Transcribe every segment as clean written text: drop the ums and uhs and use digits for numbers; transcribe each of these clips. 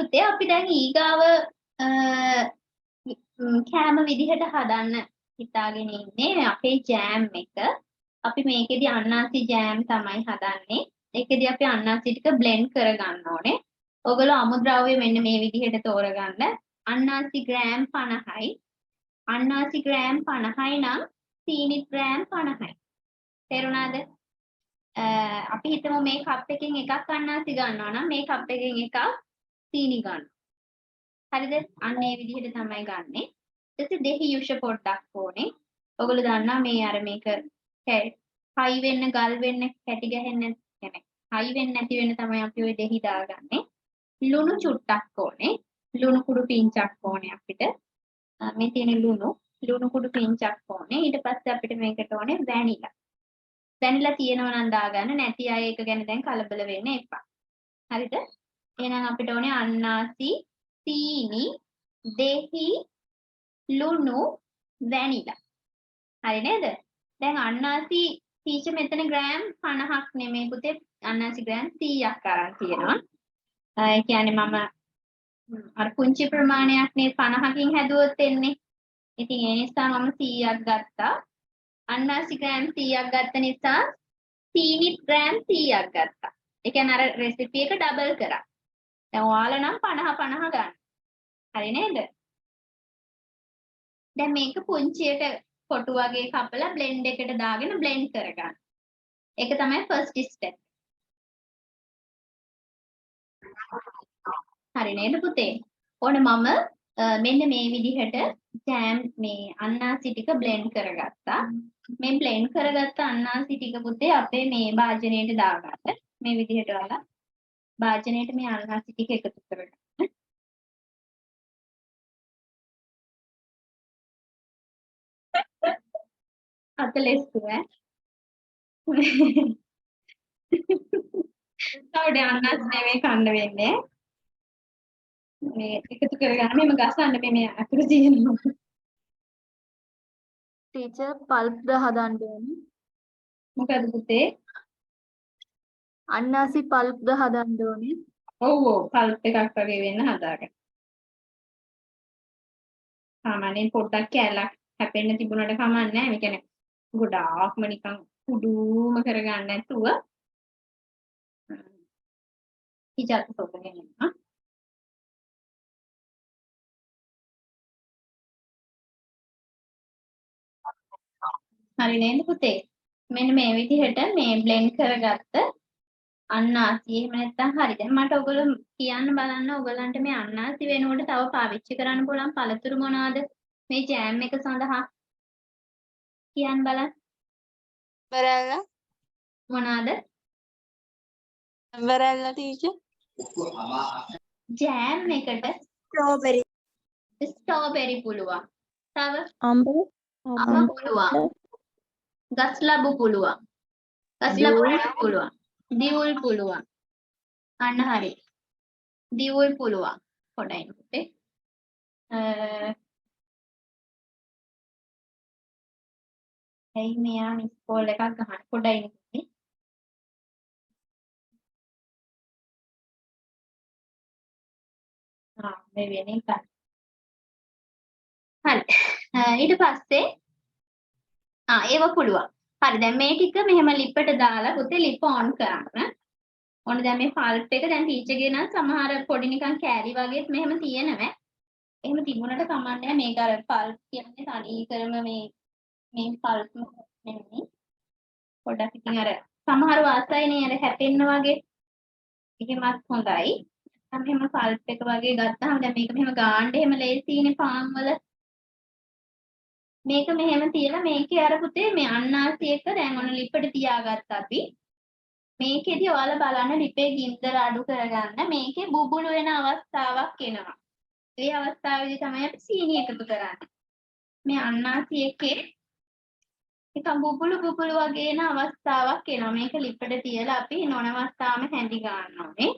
පුතේ, අපි දැන් ඊගාව කෑම විදිහට හදන්න හිතාගෙන ඉන්නේ අපේ ජෑම් එක. අපි මේකෙදි අන්නාසි ජෑම් තමයි හදන්නේ. ඒකෙදි අපි අන්නාසි ටික බ්ලෙන්ඩ් කරගන්න ඕනේ. ඔයගොල්ලෝ අමුද්‍රව්‍ය මෙන්න මේ විදිහට තෝරගන්න. අන්නාසි ග්‍රෑම් 50යි. අන්නාසි ග්‍රෑම් 50යි නම් සීනි ග්‍රෑම් 50යි. තේරුණාද? අපි හිතමු මේ කප් එකෙන් එකක් අන්නාසි ගන්නවා නම් මේ කප් එකෙන් එකක් සීනි ගන්නවා. හරිද? අන්න ඒ විදිහට තමයි ගන්නෙ. ඊට පස්සේ දෙහි යුෂ පොඩ්ඩක් ඕනේ. ඔයගොල්ලෝ දන්නා මේ අර මේක හයි වෙන්න, ගල් වෙන්න, කැටි ගැහෙන්න, يعني හයි වෙන්න නැති වෙන්න තමයි අපි ඔය දෙහි දාගන්නේ. ලුණු චුට්ටක් ඕනේ. ලුණු කුඩු පිංචක් ඕනේ අපිට. මේ තියෙන ලුණු ලුණු කුඩු පිංචක් ඕනේ. ඊට පස්සේ අපිට මේකට ඕනේ වැනිලා. වැනිලා තියෙනවා නම් දාගන්න, නැති අය ඒක ගැන දැන් කලබල වෙන්න එපා. හරිද? එහෙනම් අපිට ඕනේ අන්නාසි, සීනි, දෙහි, ලුණු, වැනිලා. හරි නේද? දැන් අන්නාසි ටීචර් මෙතන ග්‍රෑම් 50ක් නෙමෙයි පුතේ, අන්නාසි ග්‍රෑම් 100ක් අරන් තියෙනවා. ඒ කියන්නේ මම අර පුංචි ප්‍රමාණයක් නේ 50කින් හැදුවොත් එන්නේ. ඉතින් ඒ නිසා මම 100ක් ගත්තා. අන්නාසි ග්‍රෑම් 100ක් ගත්ත නිසා සීනි ග්‍රෑම් 100ක් ගත්තා. ඒ කියන්නේ අර රෙසිපි එක ඩබල් කරා. දැන් ඔයාලා නම් 50 50 ගන්න. හරි නේද? දැන් මේක පුංචියට කොටු වගේ කපලා බ්ලෙන්ඩ් එකට දාගෙන බ්ලෙන්ඩ් කරගන්න. ඒක තමයි ෆස්ට් ස්ටෙප්. හරි නේද පුතේ? ඕන මම මෙන්න මේ විදිහට ජෑම් මේ අන්නාසි ටික බ්ලෙන්ඩ් කරගත්තා. මේ බ්ලෙන්ඩ් කරගත්ත අන්නාසි ටික පුතේ අපේ මේ භාජනයට දාගන්න. මේ විදිහට ඔයාලා භාජනයට මේ අන්නාසි ටික එකතු කරගන්න. අත ලෙස්සු ඈ. තව අන්නාසි නෙමෙයි කන්න වෙන්නේ. මේ එකතු කරගන්න, මෙහෙම ගසන්න, මේ මේ අතුරු තියෙනවා. ටීචර්, පල්ප්ද හදන්න ඕනේ? මොකද පුතේ? අන්නාසි පල්ප්ද හදන්න ඕනේ? ඔව් ඔව්, පල්ප් එකක් වගේ වෙන්න හදාගන්න. සාමාන්‍යයෙන් පොඩ්ඩක් කෑල්ලක් හැපෙන්න තිබුණාට කමක් නැහැ. ඒ කියන්නේ ගොඩාක්ම නිකන් කුඩුම කරගන්න නැතුව ටීචර් සෝදගෙන එනවා. හරි නේද පුතේ? මෙන්න මේ විදිහට මේ බ්ලෙන්ඩ් කරගත්ත අන්නාසි, එහෙම නැත්නම් හරි. දැන් මට ඔයගොල්ලෝ කියන්න බලන්න, ඔයගොල්ලන්ට මේ අන්නාසි වෙනුවට තව පාවිච්චි කරන්න පුළුවන් පළතුරු මොනවාද මේ ජෑම් එක සඳහා? කියන්න බලන්න. බරැල්ල. මොනවාද? බරැල්ල ටීචර්. ජෑම් එකට ස්ට්‍රෝබෙරි. ස්ට්‍රෝබෙරි පුළුවන්. තව? අඹ. අඹ පුළුවන්. ගස් ලැබු පුළුවන්. ගස් ලැබු පුළුවන්. දිවුල් පුළුවන්. අන්න හරි. දිවුල් පුළුවන්. පොඩයි පුතේ. ඇයි මෙයා මිස් කෝල් එකක් ගහන්නේ? පොඩයි පුතේ. ආ, මේ වෙන එකක්. හරි. ඊට පස්සේ ආ, ඒව පුළුවන්. හරි, දැන් මේ ටික මෙහෙම ලිපට දාලා පුතේ ලිප ඔන් කරන්න. ඔන්න දැන් මේ පල්ප් එක, දැන් ටීචර්ගේ නම් සමහර පොඩි නිකන් කෑලි වගේත් මෙහෙම තියෙනවා. එහෙම තිබුණට කමක් නැහැ. මේක අර පල්ප් කියන්නේ තනි කරම මේ මේ පල්ප් නෙමෙයි. පොඩක් ඉතින් අර සමහර වාසයිනේ අර හැපෙන්න වගේ. එහෙමත් හොඳයි. නැත්නම් එහෙම පල්ප් එක වගේ ගත්තාම දැන් මේක මෙහෙම ගාන්න එහෙම ලේසියිනේ පාන් වල. මේක මෙහෙම තියලා මේකේ අර පුතේ මේ අන්නාසි එක දැන් ඔන්න ලිපට තියාගත්තා අපි. මේකෙදි ඔයාලා බලන්න ලිපේ ගින්දර අඩු කරගන්න, මේකේ බුබුලු වෙන අවස්ථාවක් එනවා. ඒ අවස්ථාවේදී තමයි අපි සීනි එකතු කරන්නේ. මේ අන්නාසි එකේ නිකන් බුබුලු බුබුලු වගේ එන අවස්ථාවක් එනවා. මේක ලිපට තියලා අපි නොනවස්තාවම හැඳි ගන්න ඕනේ.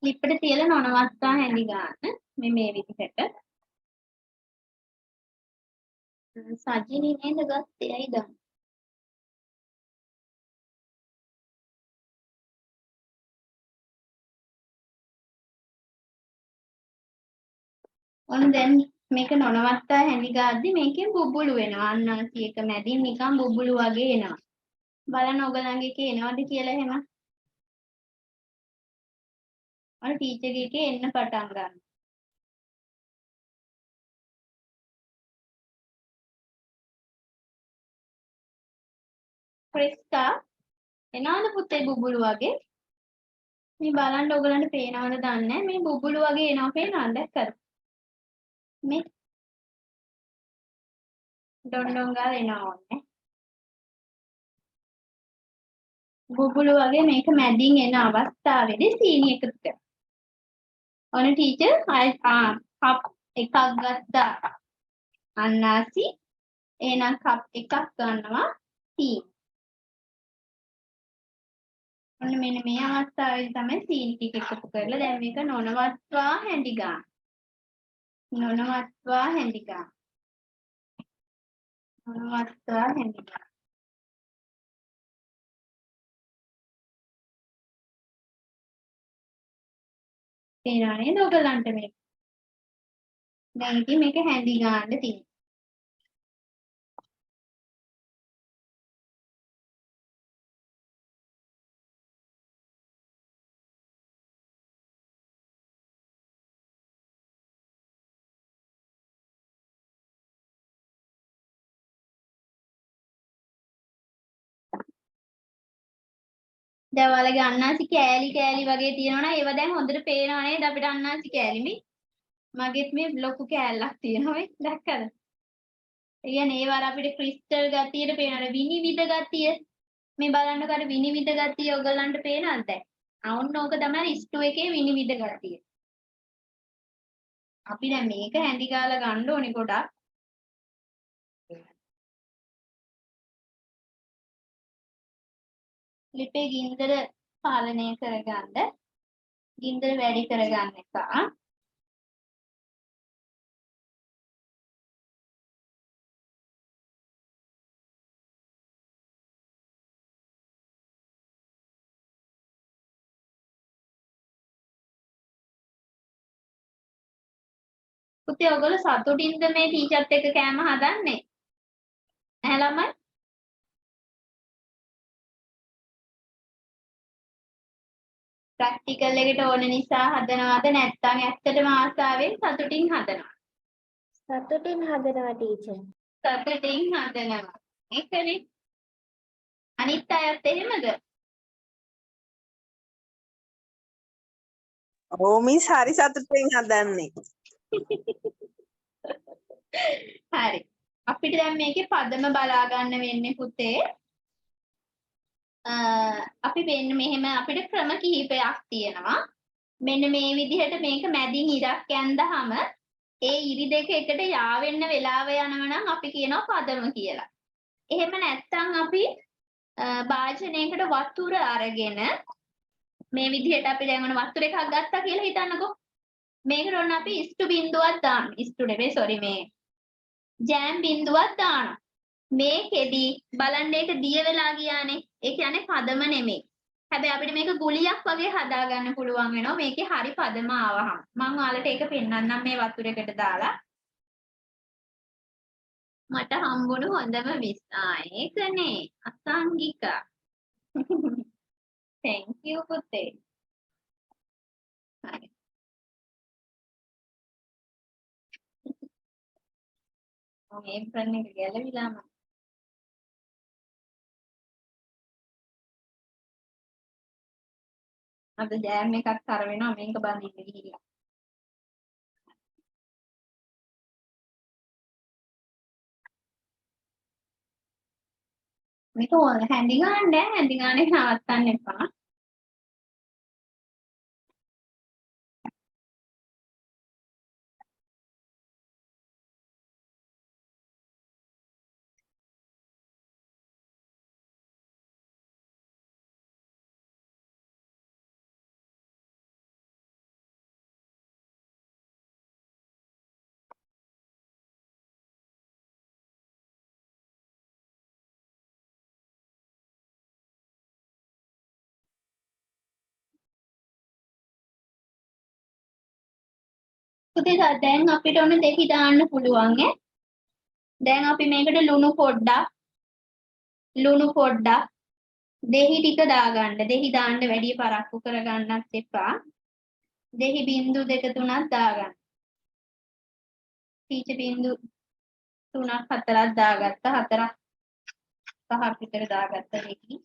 ලිපට තියලා නොනවත්තා හැඳි ගන්න මේ මේ විදිහට. සජිනි නේද ගත්තේ? ඇයි දන්නේ? ඔන්න දැන් මේක නොනවත්තා හැඳි ගාද්දි මේකෙන් බුබුලු වෙනවා. අන්නාසි එක මැදින් නිකන් බුබුලු වගේ එනවා. බලන්න ඔයගලන්ගේ එකේ එනවද කියලා එහෙම. අර ටීචර්ගේ එකේ එන්න පටන් ගන්නවා. ක්‍රිස්ටා එනවද පුතේ බුබුලු වගේ? මේ බලන්න ඔයගලන්ට පේනවද දන්නේ නැහැ. මේ බුබුලු වගේ එනවා පේනවද දැක්කද? මේ ඩොන් ඩොන් ගාලා එනවා ඕනේ. බුබුලු වගේ මේක මැදින් එන අවස්ථාවේදී සීනි එකතු කරනවා. ඔන්න ටීචර් කප් එකක් ගත්තා. අන්නාසි එහෙනම් කප් එකක් ගන්නවා සීනි. ඔන්න මෙන්න මේ අවස්ථාවේදී තමයි සීනි ටික එකතු කරලා දැන් මේක නොනවත්වා හැඳි ගන්න. නොනවත්වා හැඳි ගන්න. නොනවත්වා හැඳි ගන්න. පේනවා නේද ඔයගලන්ට මේක? දැන් ඉතින් මේක හැඳි ගන්න තියෙනවා. දැන් ඔයාලගේ අන්නාසි කෑලි කෑලි වගේ තියෙනවා නම් ඒවා දැන් හොඳට පේනවා නේද අපිට අන්නාසි කෑලි මේ මගෙත් මේ ලොකු කෑල්ලක් තියෙනවා මේ දැක්කද? ඒ කියන්නේ ඒවා අර අපිට ක්‍රිස්ටල් ගතියට පේනවා අර විනිවිද ගතිය මේ බලන්නකෝ අර විනිවිද ගතිය ඔයගොල්ලන්ට පේනවද දැන්? ආ ඔන්න ඕක තමයි ඉස්ටු එකේ විනිවිද ගතිය. අපි දැන් මේක හැඳි ගාලා ගන්න ඕනේ ගොඩක්. ලිපේ ගින්දර පාලනය කරගන්න. ගින්දර වැඩි කරගන්න එපා. පුතේ ඔයගොල්ලෝ සතුටින්ද මේ ටීචර්ත් එක්ක කෑම හදන්නේ? ඈ ළමයි? ප්‍රැක්ටිකල් එකට ඕන නිසා හදනවද නැත්නම් ඇත්තටම ආසාවෙන් සතුටින් හදනවද? සතුටින් හදනවා ටීචර්. සතුටින් හදනවා. ඒකනේ. අනිත් අයත් එහෙමද? ඔව් මිස් හරි සතුටෙන් හදන්නේ. හරි. අපිට දැන් මේකේ පදම බලා ගන්න වෙන්නේ පුතේ. අපි මෙන්න මෙහෙම අපිට ක්‍රම කිහිපයක් තියෙනවා. මෙන්න මේ විදිහට මේක මැදින් ඉරක් ඇන්දහම ඒ ඉරි දෙක එකට යා වෙන්න වෙලාව යනවා නම් අපි කියනවා පදම කියලා. එහෙම නැත්නම් අපි භාජනයකට වතුර අරගෙන මේ විදිහට අපි දැන් ඔන්න වතුර එකක් ගත්තා කියලා හිතන්නකෝ. මේකට ඔන්න අපි ඉස්ටු බින්දුවක් දාන්න. ඉස්ටු නෙමෙයි සෝරි මේ ජෑම් බින්දුවක් දානවා. මේකෙදි බලන්න ඒක දිය වෙලා ගියානේ. ඒ කියන්නේ පදම නෙමෙයි. හැබැයි අපිට මේක ගුලියක් වගේ හදාගන්න පුළුවන් වෙනවා මේකේ හරි පදම ආවහම. මම ඔයාලට ඒක පෙන්නන්නම් මේ වතුර එකට දාලා. මට හම්බුණු හොඳම මිස්. ආ ඒකනේ අසංගිකා. Thank you පුතේ. හරි. මම ඒප්‍රන් එක ගැලවිලාම අද ජෑම් එකක් කර වෙනවා මේක බඳින්න ගිහිල්ලා. මේක ඕන හැඳි ගන්න ඈ හැඳි ගන්න එක නවත්තන්න එපා. පුතේ, දැන් අපිට ඔන්න දෙහි දාන්න පුළුවන් ඈ. දැන් අපි මේකට ලුණු පොඩ්ඩක්, ලුණු පොඩ්ඩක්, දෙහි ටික දාගන්න. දෙහි දාන්න වැඩි පරක්කු කරගන්නත් එපා. දෙහි බිංදු දෙක තුනක් දාගන්න. ටීචර් බිංදු තුනක් හතරක් දාගත්තා. හතරක් පහක් විතර දාගත්ත දෙහි.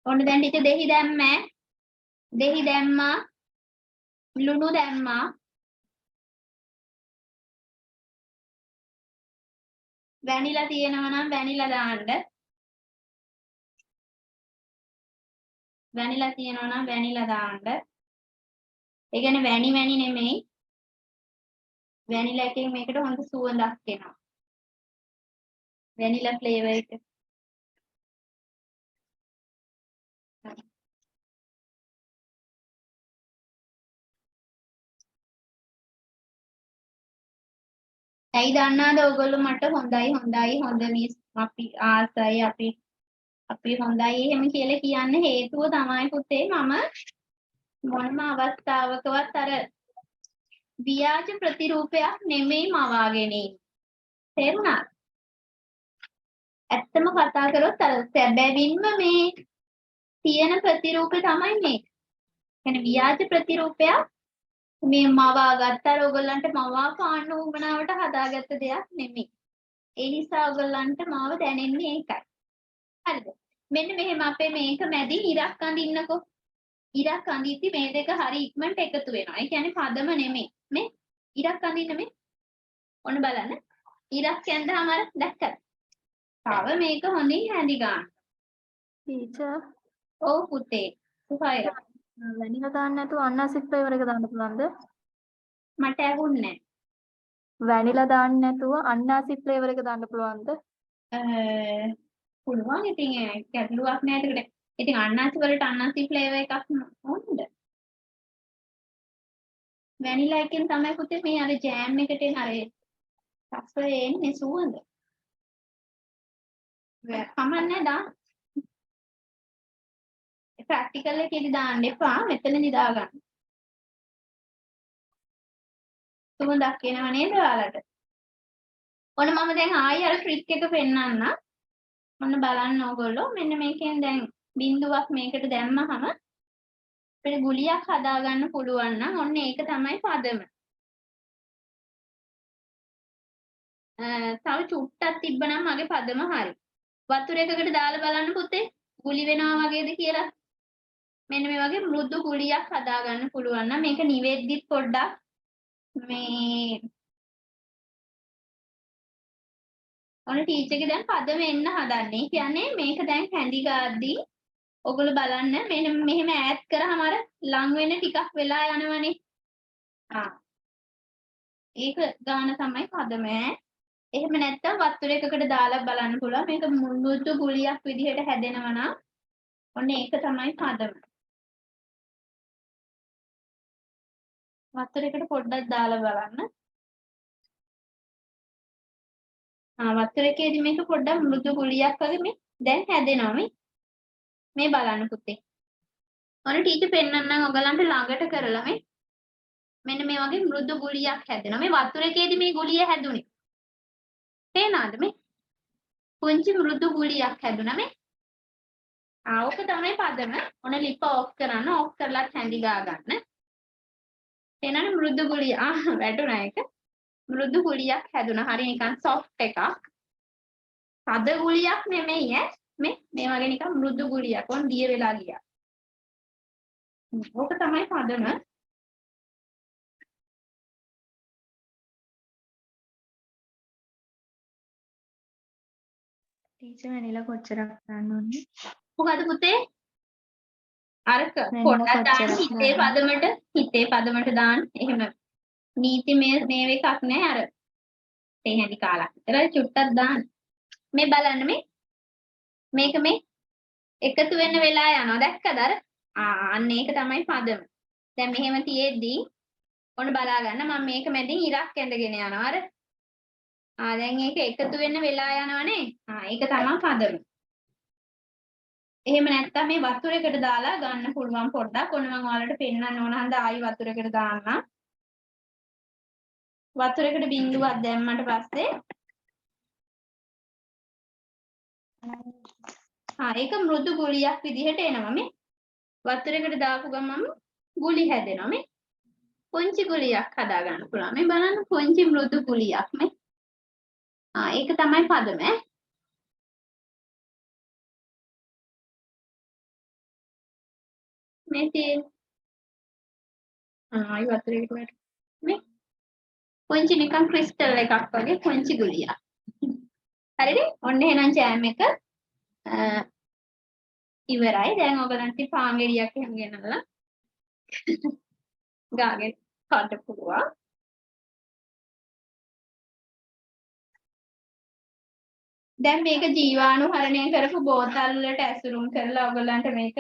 ඔන්න දැන් ටීචර් දෙහි දැම්මෑ. දෙහි දැම්මා. ලුණු දැම්මා. වැනිලා තියෙනවා නම් වැනිලා දාන්න. වැනිලා තියෙනවා නම් වැනිලා දාන්න. ඒ කියන්නේ වැනි වැනි නෙමෙයි. වැනිලා එකෙන් මේකට හොඳ සුවඳක් එනවා. වැනිලා ෆ්ලේවර් එක. ඇයි දන්නාද ඔයගොල්ලෝ මට හොඳයි හොඳයි හොඳ මිස්, අපි ආසයි, අපි අපි හොඳයි එහෙම කියලා කියන්න හේතුව තමයි පුතේ, මම මොනම අවස්ථාවකවත් අර ව්‍යාජ ප්‍රතිරූපයක් නෙමෙයි මවාගෙන ඉන්නේ. තේරුණාද? ඇත්තම කතා කරොත් අර සැබවින්ම මේ තියෙන ප්‍රතිරූපේ තමයි මේක. කියන්නේ ව්‍යාජ ප්‍රතිරූපයක් මේ මවා ගත්ත අර ඔයගොල්ලන්ට මවා පාන්න උවමනාවට හදාගත්ත දෙයක් නෙමෙයි. ඒ නිසා ඔයගොල්ලන්ට මාව දැනෙන්නේ ඒකයි. හරිද? මෙන්න මෙහෙම අපේ මේක මැදින් ඉරක් අඳින්නකෝ. ඉරක් අඳිද්දි මේ දෙක හරි ඉක්මනට එකතු වෙනවා. ඒ කියන්නේ පදම නෙමෙයි. මේ ඉරක් අඳින්න මේ. ඔන්න බලන්න. ඉරක් ඇඳාම අර දැක්කද? තව මේක හොඳින් හැඳි ගන්න. ටීචර්. ඔව් පුතේ. සුහයිරා. වැනිලා දාන්න නැතුව අන්නාසි ෆ්ලේවර් එක දාන්න පුළුවන්ද? මට ඇහුන්නේ නැහැ. වැනිලා දාන්න නැතුව අන්නාසි ෆ්ලේවර් එක දාන්න පුළුවන්ද? පුළුවන් ඉතින්, ගැටලුවක් නෑ එතකොට. ඉතින් අන්නාසි වලට අන්නාසි ෆ්ලේවර් එකක් ඕනද? වැනිලා එකෙන් තමයි පුතේ මේ අර ජෑම් එකට එන අර රසය එන්නේ, සුවඳ. කමන්නේ දාන්න. ප්‍රැක්ටිකල් එකේදී දාන්න එපා, මෙතනදී දාගන්න. සුවඳක් එනව නේද ඔයාලට? ඔන්න මම දැන් ආයි අර ට්‍රික් එක පෙන්නන්නම්. ඔන්න බලන්න ඕගොල්ලෝ, මෙන්න මේකෙන් දැන් බින්දුවක් මේකට දැම්මහම අපිට ගුලියක් හදාගන්න පුළුවන් නම් ඔන්න ඒක තමයි පදම. තව චුට්ටක් තිබ්බනම් මගේ පදම හරි. වතුර එකකට දාලා බලන්න පුතේ, ගුලි වෙනවා වගේද කියලා. මෙන්න මේ වගේ මෘදු ගුලියක් හදාගන්න පුළුවන් නම් මේක නිවෙද්දිත් පොඩ්ඩක් මේ ඔන්න ටීචර් ගේ දැන් පදම එන්න හදන්නේ. ඒ කියන්නේ මේක දැන් හැඳි ගාද්දී ඔයගොල්ලෝ බලන්න, මෙන්න මෙහෙම ඈත් කරාම අර ලං වෙන ටිකක් වෙලා යනවනේ. ඒක ගාන තමයි පදම ඈ. එහෙම නැත්තම් වතුර එකකට දාලා බලන්න පුළුවන්. මේක මෘදු ගුලියක් විදිහට හැදෙනවා නම් ඔන්න ඒක තමයි පදම. වතුර එකට පොඩ්ඩක් දාලා බලන්න. වතුර එකේදී මේක පොඩ්ඩක් මෘදු ගුලියක් වගේ මේ දැන් හැදෙනවා මේ. මේ බලන්න පුතේ. ඔන්න ටීචර් පෙන්නන්නම් ඔයගලන්ට ළඟට කරලා මේ. මෙන්න මේ වගේ මෘදු ගුලියක් හැදෙනවා. මේ වතුර එකේදී මේ ගුලිය හැදුනේ. පේනවද මේ? පුංචි මෘදු ගුලියක් හැදුනා මේ. ඕක තමයි පදම. ඔන්න ලිප ඔෆ් කරන්න, ඔෆ් කරලත් හැඳි ගා ගන්න. පේනවනේ මෘදු ගුලිය. වැටුණා ඒක. මෘදු ගුලියක් හැදුනා. හරි නිකන් සොෆ්ට් එකක්. තද ගුලියක් නෙමෙයි ඈ. මේ වගේ නිකන් මෘදු ගුලියක්. ඔන්න දිය වෙලා ගියා. ඕක තමයි පදම. ටීචර්, වැනිලා කොච්චරක් දාන්න ඕනේ? මොකද පුතේ? අර වැනිලා පොඩ්ඩක් දාන්න කොච්චරක් හිතේ දාන්න? පදමට, හිතේ පදමට දාන්න. එහෙම නීති මේ එකක් නෑ, අර තේ හැඳි කාලක් විතර චුට්ටක් දාන්න. මේ බලන්න මේ මේක මේ එකතු වෙන්න වෙලා යනවා. දැක්කද අර? අන්න ඒක තමයි පදම. දැන් මෙහෙම තියෙද්දි ඔන්න බලා ගන්න, මම මේක මැදින් ඉරක් ඇඳගෙන යනවා අර. දැන් ඒක එකතු වෙන්න වෙලා යනවනේ. ඒක තමයි පදම. එහෙම නැත්තම් මේ වතුර එකට දාලා ගන්න පුළුවන් පොඩ්ඩක්. ඔන්න මම ඔයාලට පෙන්නන්න ඕන හන්ද ආයි වතුර එකට දාන්න. වතුර එකට බින්දුවක් දැම්මට පස්සේ ආ ඒක මෘදු ගුලියක් විදිහට එනවා මේ. වතුර එකට දාපු ගමන්ම ගුලි හැදෙනවා මේ. පුංචි ගුලියක් හදා ගන්න පුළුවන්. මේ බලන්න පුංචි මෘදු ගුලියක් මේ. ආ ඒක තමයි පදම ඈ. මේ තියෙන ආ ආයි වතුර එකට වැටුණා. මේ පුංචි නිකන් ක්‍රිස්ටල් එකක් වගේ පුංචි ගුලියක්. හරිද? ඔන්න එහෙනම් ජෑම් එක ඉවරයි. දැන් ඔයගලන්ට පාන් ගෙඩියක් එහෙම ගෙනල්ලා ගාගෙන කන්න පුළුවන්. දැන් මේක ජීවාණුහරණය කරපු බෝතල් වලට ඇසුරුම් කරලා ඔයගලන්ට මේක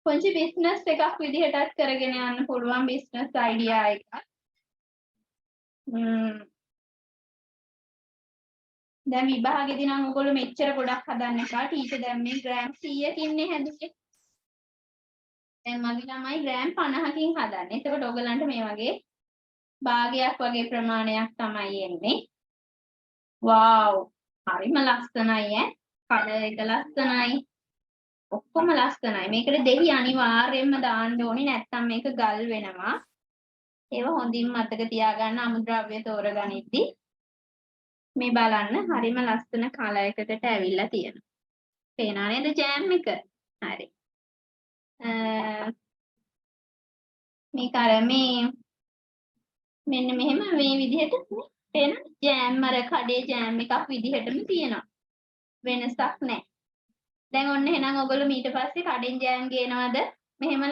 පුංචි බිස්නස් එකක් විදිහටත් කරගෙන යන්න පුළුවන් බිස්නස් අයිඩියා එකක්. දැන් විභාගෙදී නම් ඔයගොල්ලෝ මෙච්චර ගොඩක් හදන්න එපා. ටීචර් දැන් මේ ග්‍රෑම් 100කින් නේ හැදුවේ. දැන් මගේ ළමයි ග්‍රෑම් 50කින් හදන්නේ. එතකොට ඔයගලන්ට මේ වගේ භාගයක් වගේ ප්‍රමාණයක් තමයි එන්නේ. වාව් හරිම ලස්සනයි ඈ. කලර් එක ලස්සනයි. ඔක්කොම ලස්සනයි. මේකට දෙහි අනිවාර්යයෙන්ම දාන්න ඕනේ නැත්තම් මේක ගල් වෙනවා. ඒව හොඳින් මතක තියාගන්න අමුද්‍රව්‍ය තෝරගනිද්දි. මේ බලන්න හරිම ලස්සන කලර් එකකට ඇවිල්ලා තියෙනවා. පේනා නේද ජෑම් එක? හරි. මේක අර මේ මෙන්න මෙහෙම මේ විදිහට නේ පේන ජෑම් අර කඩේ ජෑම් එකක් විදිහටම තියෙනවා. වෙනසක් නැහැ. දැන් ඔන්න එහෙනම් ඔයගොල්ලෝ ඊට පස්සේ කඩෙන් ජෑම් ගේනවද? මෙහෙම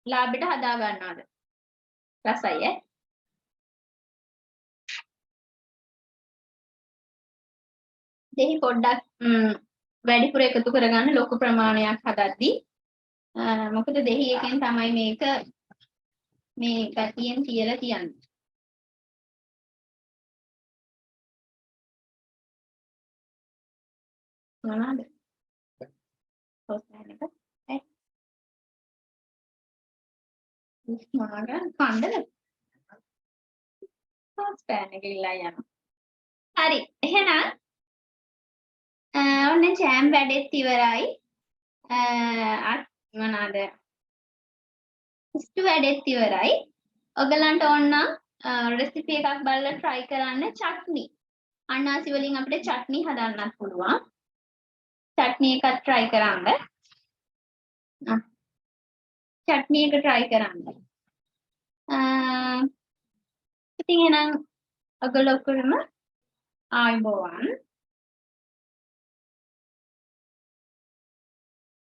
ලාභෙට හදා ගන්නවද? රසයි ඈ. දෙහි පොඩ්ඩක් වැඩිපුර එකතු කරගන්න ලොකු ප්‍රමාණයක් හදද්දි. මොකද දෙහි එකෙන් තමයි මේක මේ ගතියෙන් තියලා තියන්නේ. මොනවාද? සෝස් එක. ඒ. මොනවා කරන්නේ? කණ්ඩද? සෝස් පෑන් එක ඉල්ලා යනවා. හරි. එහෙනම් ඔන්න ජෑම් වැඩෙත් ඉවරයි. අත් මොනවාද? ස්ටු වැඩෙත් ඉවරයි. ඔයගලන්ට ඕන නම් රෙසිපි එකක් බලලා try කරන්න චට්නි. අන්නාසි වලින් අපිට චට්නි හදන්නත් පුළුවන්. චට්නි එකක් try කරන්න. චට්නි එක try කරන්න. ඉතින් එහෙනම් ඔයගොල්ලෝ ඔක්කොම ආයුබෝවන්.